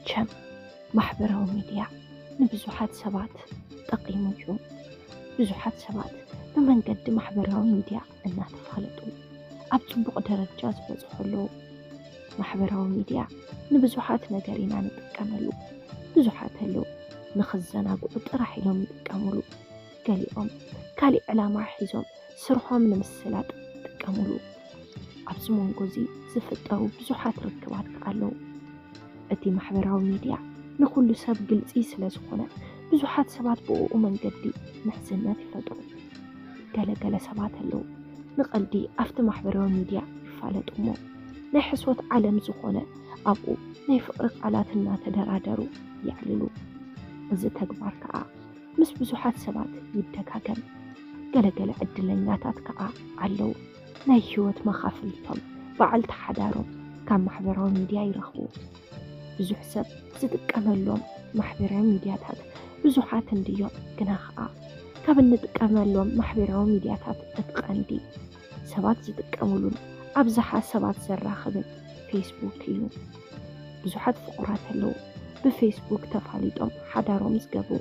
ቸም፣ ማሕበራዊ ሚድያ ንብዙሓት ሰባት ጠቒሙ እዩ። ብዙሓት ሰባት ብመንገዲ ማሕበራዊ ሚድያ እናተፋለጡ ኣብ ጽቡቕ ደረጃ ዝበጽሑ ኣለዉ። ማሕበራዊ ሚድያ ንብዙሓት ነገር ኢና ንጥቀመሉ። ብዙሓት ኣለዉ ንኽዘናግዑ ጥራሕ ኢሎም ይጥቀሙሉ። ገሊኦም ካሊእ ዕላማ ሒዞም ስርሖም ንምስላጥ ይጥቀሙሉ። ኣብዚ መንጎ እዚ ዝፍጠሩ ብዙሓት ርክባት ከኣ ኣለዉ። እቲ ማሕበራዊ ሚድያ ንኹሉ ሰብ ግልጺ ስለ ዝኾነ ብዙሓት ሰባት ብእኡ መንገዲ ምሕዝነት ይፈጥሩ። ገለ ገለ ሰባት ኣለዉ ንቐልዲ ኣብቲ ማሕበራዊ ሚድያ ይፋለጡ እሞ ናይ ሕሶት ዓለም ዝኾነ ኣብኡ ናይ ፍቕሪ ቃላት እናተደራደሩ የዕልሉ። እዚ ተግባር ከኣ ምስ ብዙሓት ሰባት ይደጋገም። ገለ ገለ ዕድለኛታት ከኣ ኣለዉ ናይ ህይወት መኻፍልቶም በዓልቲ ሓዳሮም ካብ ማሕበራዊ ሚድያ ይረኽቡ። ብዙሕ ሰብ ዝጥቀመሎም ማሕበራዊ ሚድያታት ብዙሓት እንድዮም፣ ግና ኸኣ ካብ እንጥቀመሎም ማሕበራዊ ሚድያታት እቲ ቀንዲ ሰባት ዝጥቀሙሉን ኣብዝሓ ሰባት ዘራኽብን ፌስቡክ እዩ። ብዙሓት ፍቑራት ኣለዉ ብፌስቡክ ተፋሊጦም ሓዳሮም ዝገብሩ።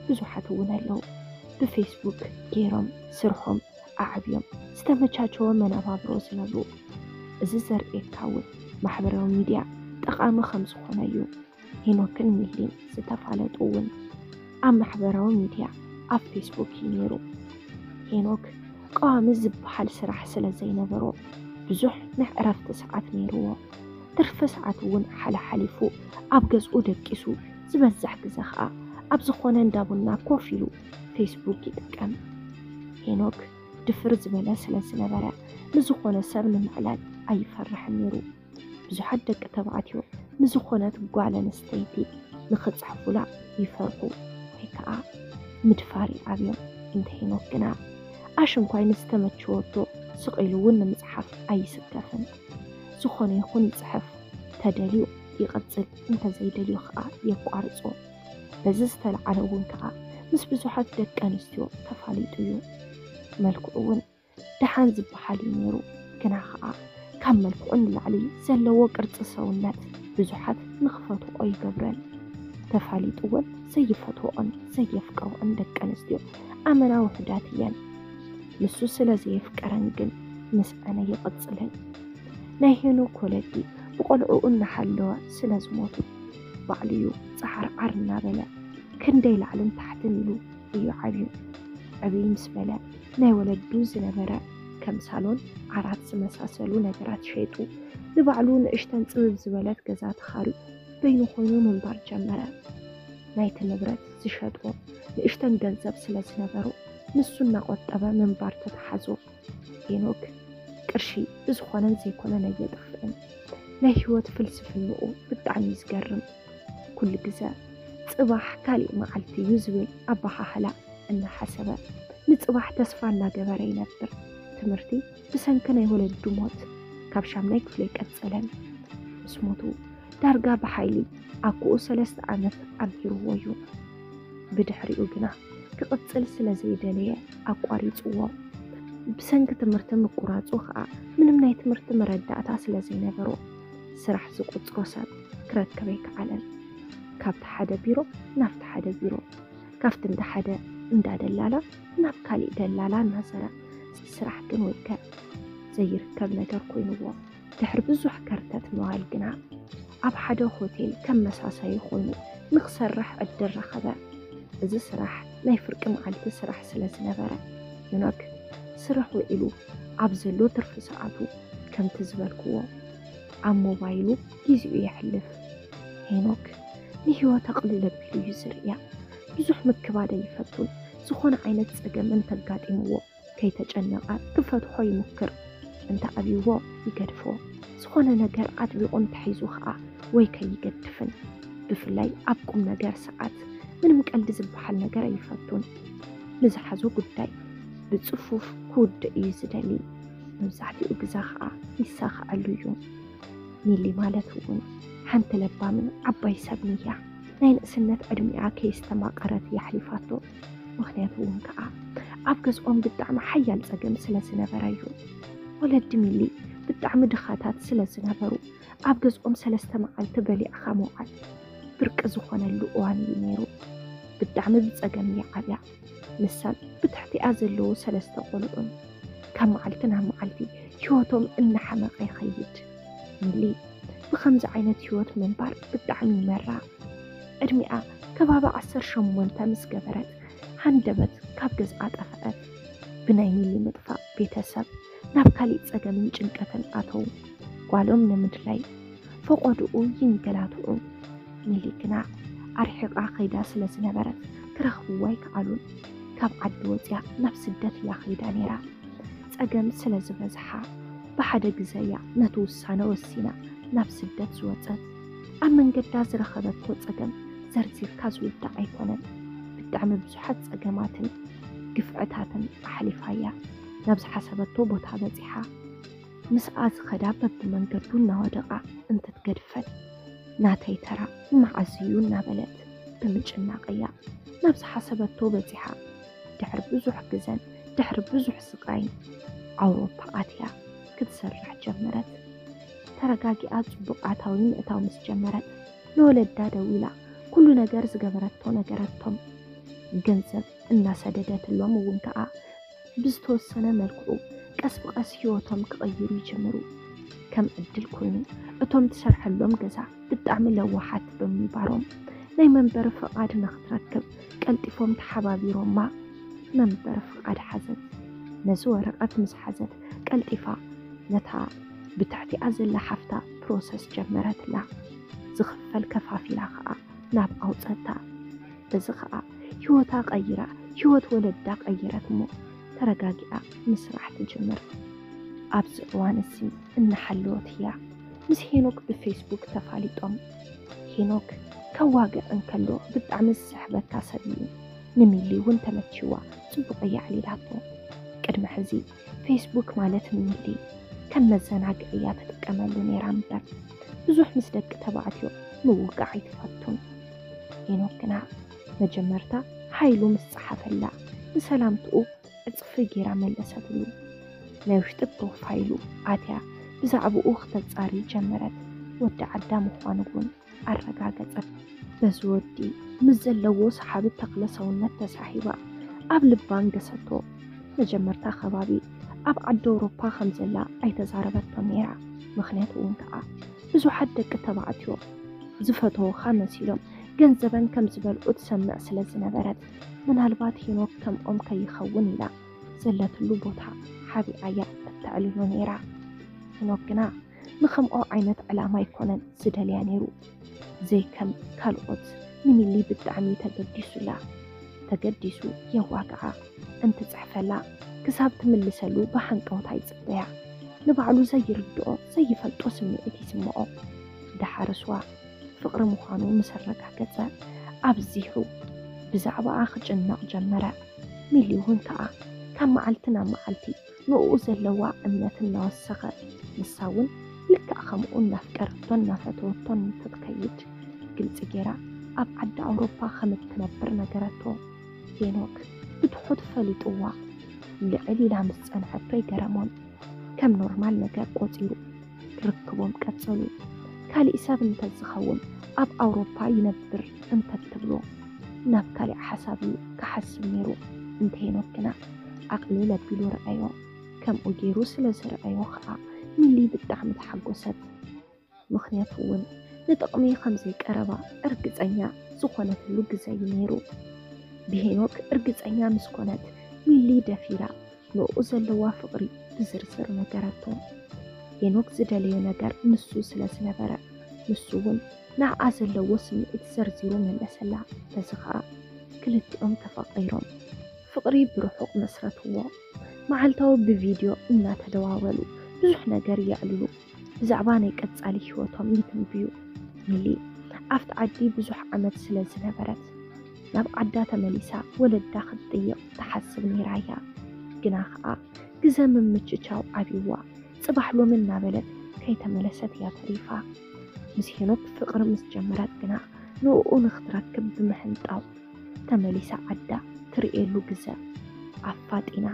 ብዙሓት እውን ኣለዉ ብፌስቡክ ገይሮም ስርሖም ኣዕብዮም ዝተመቻቸወ መነባብሮ ዝነብሩ። እዚ ዘርእየካ እውን ማሕበራዊ ሚድያ ጠቓሚ ከም ዝኾነ እዩ። ሄኖክን ሚሊን ዝተፋለጡ እውን ኣብ ማሕበራዊ ሚድያ ኣብ ፌስቡክ እዩ ነይሩ። ሄኖክ ቀዋሚ ዝበሃል ስራሕ ስለ ዘይነበሮ ብዙሕ ናይ ዕረፍቲ ሰዓት ነይርዎ። ትርፊ ሰዓት እውን ሓለሓሊፉ ኣብ ገዝኡ ደቂሱ፣ ዝበዝሕ ግዘ ኸኣ ኣብ ዝኾነ እንዳ ቡና ኮፍ ኢሉ ፌስቡክ ይጥቀም። ሄኖክ ድፍር ዝበለ ስለ ዝነበረ ንዝኾነ ሰብ ንምዕላል ኣይፈርሕን ነይሩ። ብዙሓት ደቂ ተባዕትዮ ንዝኾነት ጓል ኣንስተይቲ ንኽጽሕፉላ ይፈርሑ ወይ ከኣ ምድፋር ይኣብዮም። እንተ ሄኖክ ግና ኣሽንኳይ ንዝተመቸወቶ ስቕ ኢሉ እውን ንምጽሓፍ ኣይስከፍን። ዝኾነ ይኹን ይጽሕፍ፣ ተደልዩ ይቕጽል፣ እንተዘይደልዩ ከኣ የቋርጾ። በዚ ዝተለዓለ እውን ከኣ ምስ ብዙሓት ደቂ ኣንስትዮ ተፋሊጡ እዩ። መልክዑ እውን ደሓን ዝበሃል እዩ ነይሩ፣ ግና ከኣ ካብ መልክዑ ንላዕሊ ዘለዎ ቅርጺ ሰውነት ብዙሓት ንኽፈትኦ ይገብረን። ተፋሊጡ እውን ዘይፈትወኦን ዘየፍቅረኦን ደቂ ኣንስትዮ ኣመና ውሑዳት እየን። ንሱ ስለ ዘየፍቀረን ግን ምስኣነ ይቕጽልን። ናይ ሄኖክ ወለዲ ብቖልዕኡ እናሓለወ ስለ ዝሞቱ ባዕሉ እዩ ጻዓርዓር እናበለ ክንደይ ላዕልን ታሕትን ኢሉ እዩ ዓብዩ። ዕብይ ምስ በለ ናይ ወለዱ ዝነበረ ከም ሳሎን፣ ዓራት ዝመሳሰሉ ነገራት ሸይጡ ንባዕሉ ንእሽተን ጽብብ ዝበለት ገዛ ተኻርዩ በይኑ ኮይኑ ምንባር ጀመረ። ናይቲ ንብረት ዝሸጦ ንእሽተን ገንዘብ ስለ ዝነበሮ ንሱ እናቖጠበ ምንባር ተተሓዞ። ሄኖክ ቅርሺ ብዝኾነን ዘይኮነን ኣየጥፍእን። ናይ ህይወት ፍልስፍንኡ ብጣዕሚ እዩ ዝገርም። ኩሉ ግዘ ጽባሕ ካሊእ መዓልቲ እዩ ዝብል ኣበሃህላ እናሓሰበ ንጽባሕ ተስፋ እናገበረ ይነብር። ትምህርቲ ብሰንኪ ናይ ወለዱ ሞት ካብ ሻምናይ ክፍሊ ኣይቀጸለን። ምስ ሞቱ ዳርጋ ብሓይሊ ኣኩኡ ሰለስተ ዓመት ኣምሂርዎ እዩ። ብድሕሪኡ ግና ክቕጽል ስለ ዘይደለየ ኣቋሪጽዎ። ብሰንኪ ትምህርቲ ምቁራጹ ኸኣ ምንም ናይ ትምህርቲ መረዳእታ ስለ ዘይነበሮ ስራሕ ዝቑጽሮ ሰብ ክረክብ ኣይከኣለን። ካብቲ ሓደ ቢሮ ናብቲ ሓደ ቢሮ፣ ካብቲ እንዳ ሓደ እንዳ ደላላ ናብ ካሊእ ደላላ እናዘረ ስራሕ ግን ወይከ ዘይርከብ ነገር ኮይንዎ። ድሕሪ ብዙሕ ከርተት ምባል ግና ኣብ ሓደ ሆቴል ከም መሳሳዪ ኮይኑ ንኽሰርሕ ዕድል ረኸበ። እዚ ስራሕ ናይ ፍርቂ መዓልቲ ስራሕ ስለ ዝነበረ ሄኖክ ስራሕ ውዒሉ ኣብ ዘሎ ትርፊ ሰዓቱ ከምቲ ዝበልክዎ ኣብ ሞባይሉ ግዜኡ የሕልፍ። ሄኖክ ንህይወት ኣቕልል ኣቢሉ እዩ ዝርእያ። ብዙሕ ምክባድ ኣይፈቱን። ዝኾነ ዓይነት ጸገም እንተጋጢምዎ ከይተጨነቐ ክፈትሖ ይሙክር። እንተ ኣብይዎ ይገድፎ። ዝኾነ ነገር ኣጥቢቑ እንተሒዙ ኸኣ ወይ ከይገድፍን። ብፍላይ ኣብ ቁም ነገር ሰዓት ምንም ቀልዲ ዝበሃል ነገር ኣይፈቱን። ንዝሓዞ ጉዳይ ብጽፉፍ ክውድእ እዩ ዝደሊ። መብዛሕትኡ ግዛ ኸኣ ይሳኸዐሉ እዩ። ሚሊ ማለት እውን ሓንቲ ለባምን ዓባይ ሰብን እያ። ናይ ንእስነት ዕድሚኣ ከየስተማቐረት እያ ኣሕሊፋቶ። ምኽንያቱ እውን ከኣ ኣብ ገዝኦም ብጣዕሚ ሓያል ጸገም ስለ ዝነበረ እዩ። ወለዲ ሚሊ ብጣዕሚ ድኻታት ስለ ዝነበሩ ኣብ ገዝኦም ሰለስተ መዓልቲ በሊዕኻ ምውዓል ብርቂ ዝኾነሉ እዋን እዩ ነይሩ። ብጣዕሚ ብጸገም እያ ዓብያ። ንሳን ብትሕቲኣ ዘለዉ ሰለስተ ቆልዑን ካብ መዓልቲ ናብ መዓልቲ ህይወቶም እናሓመቐ ይኸይድ። ሚሊ ብኸምዚ ዓይነት ህይወት ምንባር ብጣዕሚ ይመራ። ዕድሚኣ ከባቢ ዓሰርተ ሸሞንተ ምስ ገበረት ሃንደበት ካብ ገዝኣ ጠፍአት። ብናይ ሚሊ ምጥፋእ ቤተሰብ ናብ ካሊእ ጸገምን ጭንቀትን ኣተዉ። ጓሎም ንምድላይ ፈቖድኡ ይንገላትዑ። ሚሊ ግና ኣርሒቓ ከይዳ ስለ ዝነበረት ክረኽብዋ ኣይከኣሉን። ካብ ዓዲ ወፂኣ ናብ ስደት እያ ከይዳ ነይራ። ጸገም ስለ ዝበዝሓ ብሓደ ግዘ እያ ነቲ ውሳነ ወሲና ናብ ስደት ዝወፀት። ኣብ መንገዳ ዝረኸበቶ ጸገም ዘርዚርካ ዝውዳእ ኣይኮነን። ብጣዕሚ ብዙሓት ጸገማትን ግፍዕታትን ኣሕሊፋ እያ ናብ ዝሓሰበቶ ቦታ በጺሓ። ምስኣ ዝኸዳ በብመንገዱ እናወደቓ እንትትገድፈን ናተይ ተራ መዓዝ እዩ እናበለት ብምጭናቕ እያ ናብ ዝሓሰበቶ በጺሓ። ድሕሪ ብዙሕ ግዘን ድሕሪ ብዙሕ ስቓይን ኣውሮፓ ኣትያ ክትሰርሕ ጀመረት። ተረጋጊኣ ጽቡቕ ኣታዊ ምእታው ምስ ጀመረት ንወለዳ ደዊላ ኩሉ ነገር ዝገበረቶ ነገረቶም። ገንዘብ እናሰደደትሎም እውን ከኣ ብዝተወሰነ መልክዑ ቀስ ብቐስ ህይወቶም ክቕይሩ ይጅምሩ። ከም ዕድል ኮይኑ እቶም ትሰርሐሎም ገዛ ብጣዕሚ ለዋሓት ብምንባሮም ናይ መንበሪ ፍቓድ ንክትረክብ ቀልጢፎም ተሓባቢሮማ መንበሪ ፍቓድ ሓዘት። ነዚ ወረቐት ምስ ሓዘት ቀልጢፋ ነታ ብትሕቲኣ ዘላ ሓፍታ ፕሮሰስ ጀመረትላ። ዝኽፈል ከፋፊላ ከኣ ናብ ኣውፀታ። በዚ ከኣ ህይወታ ቀይራ ህይወት ወለዳ ቀይረት እሞ ተረጋጊኣ ምስራሕ ትጅምር። ኣብዚ እዋን እዚ እናሓለወት እያ ምስ ሄኖክ ብፌስቡክ ተፋሊጦም። ሄኖክ ከዋግዕ እንከሎ ብጣዕሚ ዝስሕበካ ሰብ እዩ። ንሚሊ እውን ተመችዋ ጽቡቕ እያ ኣዕሊላቶ። ቅድሚ ሕዚ ፌስቡክ ማለት ንሚሊ ከም መዘናግዒ እያ ትጥቀመሉ ነይራ እምበር ብዙሕ ምስ ደቂ ተባዕትዮ ምውጋዕ ኣይትፈቱን። ሄኖክ ግና መጀመርታ ሓይሉ ምስ ጸሓፈላ ንሰላምትኡ ዕጽፊ ጌራ መለሰትሉ። ናይ ውሽጢ ፕሮፋይሉ ኣትያ ብዛዕባኡ ክተጻሪ ጀመረት። ወዲ ዓዳ ምዃኑ እውን ኣረጋገጸት። በዚ ወዲ ምስ ዘለዎ ሰሓቢ ተኽለ ሰውነት ተሳሒባ ኣብ ልባ ኣንገሰቶ። መጀመርታ ከባቢ ኣብ ዓዲ ኣውሮፓ ከም ዘላ ኣይተዛረበቶን ነይራ። ምኽንያቱ እውን ከኣ ብዙሓት ደቂ ተባዕትዮ ዝፈተውኻ መሲሎም ገንዘበን ከም ዝበልዑ ትሰምዕ ስለ ዝነበረት ምናልባት ሄኖክ ከምኦም ከይኸውን ኢላ ዘለትሉ ቦታ ሓቢኣ እያ እተዕልሎ ነይራ። ሄኖክ ግና ንኸምኦ ዓይነት ዕላማ ኣይኮነን ዝደልያ ነይሩ። ዘይከም ካልኦት ንሚሊ ብጣዕሚ ተገዲሱላ። ተገዲሱ የዋግዓ። እንትጽሕፈላ ክሳብ ትምልሰሉ ብሃንቀውታ ይጽበያ። ንባዕሉ ዘይርድኦ ዘይፈልጦ ስምዒት ይስምዖ። ደሓር ስዋ ፍቕሪ ምዃኑ ምስ ኣረጋገጸ ኣብዚሑ ብዛዕባኣ ክጭነቕ ጀመረ። ሚሊ እውን ከኣ ካብ መዓልቲ ናብ መዓልቲ ንእኡ ዘለዋ እምነት እናወሰኸ፣ ንሳ እውን ልክዕ ከምኡ እናፍቀረቶን እናፈተወቶን እንትትከይድ ግልጺ ገይራ ኣብ ዓዲ ኣውሮፓ ከም እትነብር ነገረቶ። ሄኖክ ብትሑት ፈሊጥዋ ልዕል ኢላ ምስ ጸንሐቶ ኣይገረሞን። ከም ኖርማል ነገር ቆጺሩ ርክቦም ቀጸሉ። ካሊእ ሰብ እንተዝኸውን ኣብ ኣውሮፓ ይነብር እንተትብሎ ናብ ካሊእ ሓሳብ እዩ ክሓስብ ነይሩ። እንተ ሄኖክ ግና ኣቕልል ኣቢሉ ረኣዮ። ከምኡ ገይሩ ስለ ዝረኣዮ ከኣ ሚሊ ብጣዕሚ ተሓጎሰት። ምኽንያቱ እውን ንጥቕሚ ከም ዘይቀረባ እርግጸኛ ዝኾነትሉ ግዘ እዩ ነይሩ። ብሄኖክ እርግጸኛ ምስ ኮነት ሚሊ ደፊራ ንኡ ዘለዋ ፍቕሪ ብዝርዝር ነገረቶ። ሄኖክ ዝደለዮ ነገር ንሱ ስለ ዝነበረ ንሱ እውን ንዓኣ ዘለዎ ስምዒት ዘርዚሩ መለሰላ። በዚ ኸኣ ክልቲኦም ተፋቒሮም ፍቕሪ ብርሑቕ መስረትዎ። መዓልታዊ ብቪድዮ እናተደዋወሉ ብዙሕ ነገር የዕልሉ። ብዛዕባ ናይ ቀጻሊ ህይወቶም ይትንብዩ። ሚሊ ኣብቲ ዓዲ ብዙሕ ዓመት ስለ ዝነበረት ናብ ዓዳ ተመሊሳ ወለዳ ክትጥይቕ ትሓስብ ነይራ እያ። ግና ኸኣ ግዘ ምምችቻው ዓብይዋ ጽባሕ ሎሚ እናበለት ከይተመለሰት እያ ተሪፋ። ምስ ሄኖክ ፍቕሪ ምስ ጀመረት ግና ንእኡ ንክትረክብ ብምሕንጣው ተመሊሳ ዓዳ ትርእየሉ ግዘ ኣፋጢና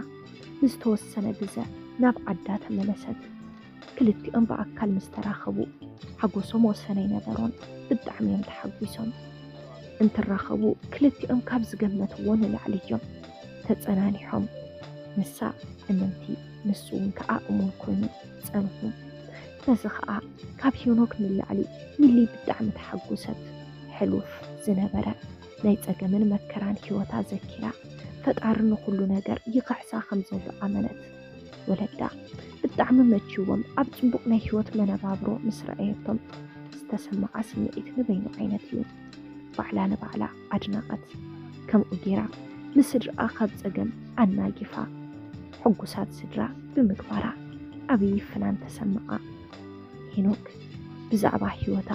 ንዝተወሰነ ግዘ ናብ ዓዳ ተመለሰት። ክልቲኦም ብኣካል ምስ ተራኸቡ ሓጎሶም ወሰን ኣይነበሮን። ብጣዕሚ እዮም ተሓጒሶም። እንትራኸቡ ክልቲኦም ካብ ዝገመትዎ ንላዕሊ እዮም ተጸናኒሖም። ንሳ እምንቲ፣ ንሱ እውን ከኣ እሙን ኮይኑ ጸንሑ። በዚ ኸኣ ካብ ሄኖክ ንላዕሊ ሚሊ ብጣዕሚ ተሓጎሰት። ሕሉፍ ዝነበረ ናይ ጸገምን መከራን ህይወታ ዘኪራ፣ ፈጣሪ ንኹሉ ነገር ይኽሕሳ ከም ዘሎ ኣመነት። ወለዳ ብጣዕሚ መችዎም ኣብ ጽቡቕ ናይ ህይወት መነባብሮ ምስ ረኣየቶም ዝተሰምዓ ስምዒት ንበይኑ ዓይነት እዩ። ባዕላ ንባዕላ ኣድነቐት። ከምኡ ጌራ ንስድራኣ ካብ ጸገም ኣናጊፋ፣ ሕጉሳት ስድራ ብምግባራ ዓብዪ ፍናን ተሰምዓ። ሄኖክ ብዛዕባ ህይወታ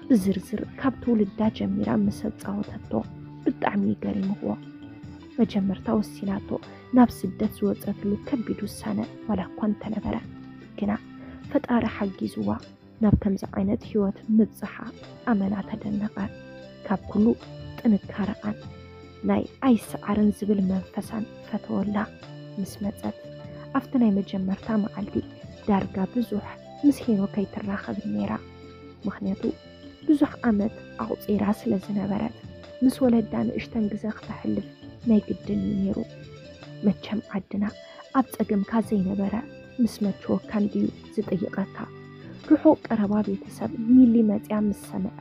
ብዝርዝር ካብ ትውልዳ ጀሚራ ምስ ኣጻወተቶ ብጣዕሚ ገሪምዎ። መጀመርታ ወሲናቶ ናብ ስደት ዝወጸትሉ ከቢድ ውሳነ ዋላ እኳ እንተነበረ፣ ግና ፈጣሪ ሓጊዝዋ ናብ ከምዚ ዓይነት ህይወት ምብጽሓ ኣመና ተደነቐ። ካብ ኩሉ ጥንካረኣን ናይ ኣይሰዓርን ዝብል መንፈሳን ፈተወላ። ምስ መጸት ኣብቲ ናይ መጀመርታ መዓልቲ ዳርጋ ብዙሕ ምስ ሄኖክ ኣይትራኸብን ነይራ። ምኽንያቱ ብዙሕ ዓመት ኣቑጺራ ስለ ዝነበረት፣ ምስ ወለዳ ንእሽተን ግዘ ክተሕልፍ ናይ ግድን እዩ ነይሩ። መቸም ዓድና ኣብ ጸገምካ ዘይነበረ ምስ መቸወካ እንድዩ ዝጥይቐካ። ርሑቕ ቀረባ ቤተሰብ ሚሊ መጽያ ምስ ሰምዐ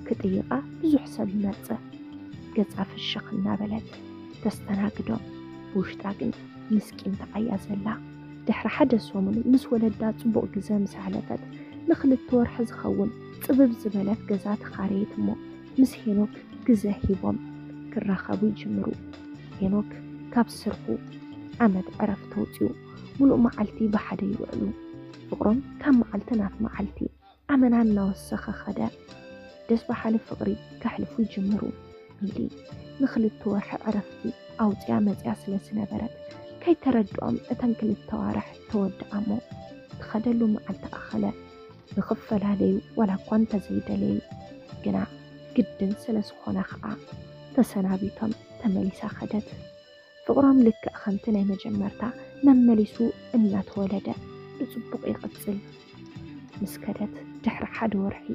ክጥይቓ ብዙሕ ሰብ ይመጽእ። ገጻ ፍሽኽ እናበለት ተስተናግዶ፣ ብውሽጣ ግን ምስኪንታ እያ ዘላ። ድሕሪ ሓደ ሰሙን ምስ ወለዳ ጽቡቕ ግዘ ምስ ኣሕለፈት፣ ንኽልተ ወርሒ ዝኸውን ጽብብ ዝበለት ገዛ ተኻረየት እሞ ምስ ሄኖክ ግዘ ሂቦም ክራኸቡ ይጅምሩ። ሄኖክ ካብ ስርሑ ዓመት ዕረፍቲ ተውጽኡ፣ ሙሉእ መዓልቲ ብሓደ ይውዕሉ። ፍቕሮም ካብ መዓልቲ ናብ መዓልቲ ኣመና እናወሰኸ ኸደ። ደስ በሃሊ ፍቕሪ ከሕልፉ ይጅምሩ። ሚሊ ንኽልተ ወርሒ ዕረፍቲ ኣውጽያ መጽያ ስለ ዝነበረት፣ ከይተረድኦም እተን ክልተ ኣዋርሕ ተወድኣ እሞ፣ ትኸደሉ መዓልቲ ኣኸለ። ንኽፈላለዩ ዋላ እኳ እንተዘይደለዩ፣ ግና ግድን ስለ ዝኾነ ኸኣ ተሰናቢቶም ተመሊሳ ኸደት። ፍቕሮም ልክዕ ከምቲ ናይ መጀመርታ መመሊሱ እናተወለደ ብጽቡቕ ይቕጽል። ምስ ከደት ድሕሪ ሓደ ወርሒ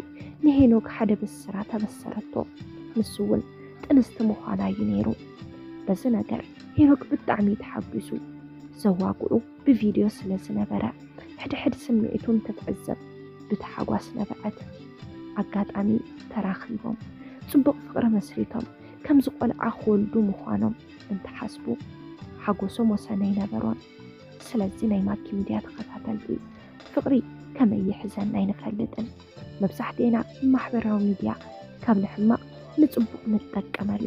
ንሄኖክ ሓደ ብስራት ኣበሰረቶ። ንሱ እውን ጥንስቲ ምዃና እዩ ነይሩ። በዚ ነገር ሄኖክ ብጣዕሚ ተሓጒሱ። ዘዋግዑ ብቪድዮ ስለ ዝነበረ፣ ሕድሕድ ስምዒቱ እንትትዕዘብ ብታሓጓስ ነበዐት። ኣጋጣሚ ተራኺቦም ጽቡቕ ፍቕሪ መስሪቶም ከምዚ ቆልዓ ክወልዱ ምዃኖም እንትሓስቡ ሓጎሶም ወሰን ኣይነበሮን። ስለዚ ናይ ማኪ ሚድያ ተኸታተልቲ፣ ፍቕሪ ከመይ ይሕዘና ኣይንፈልጥን። መብዛሕትኤና ማሕበራዊ ሚድያ ካብ ንሕማቕ ንጽቡቕ ንጠቀመሉ።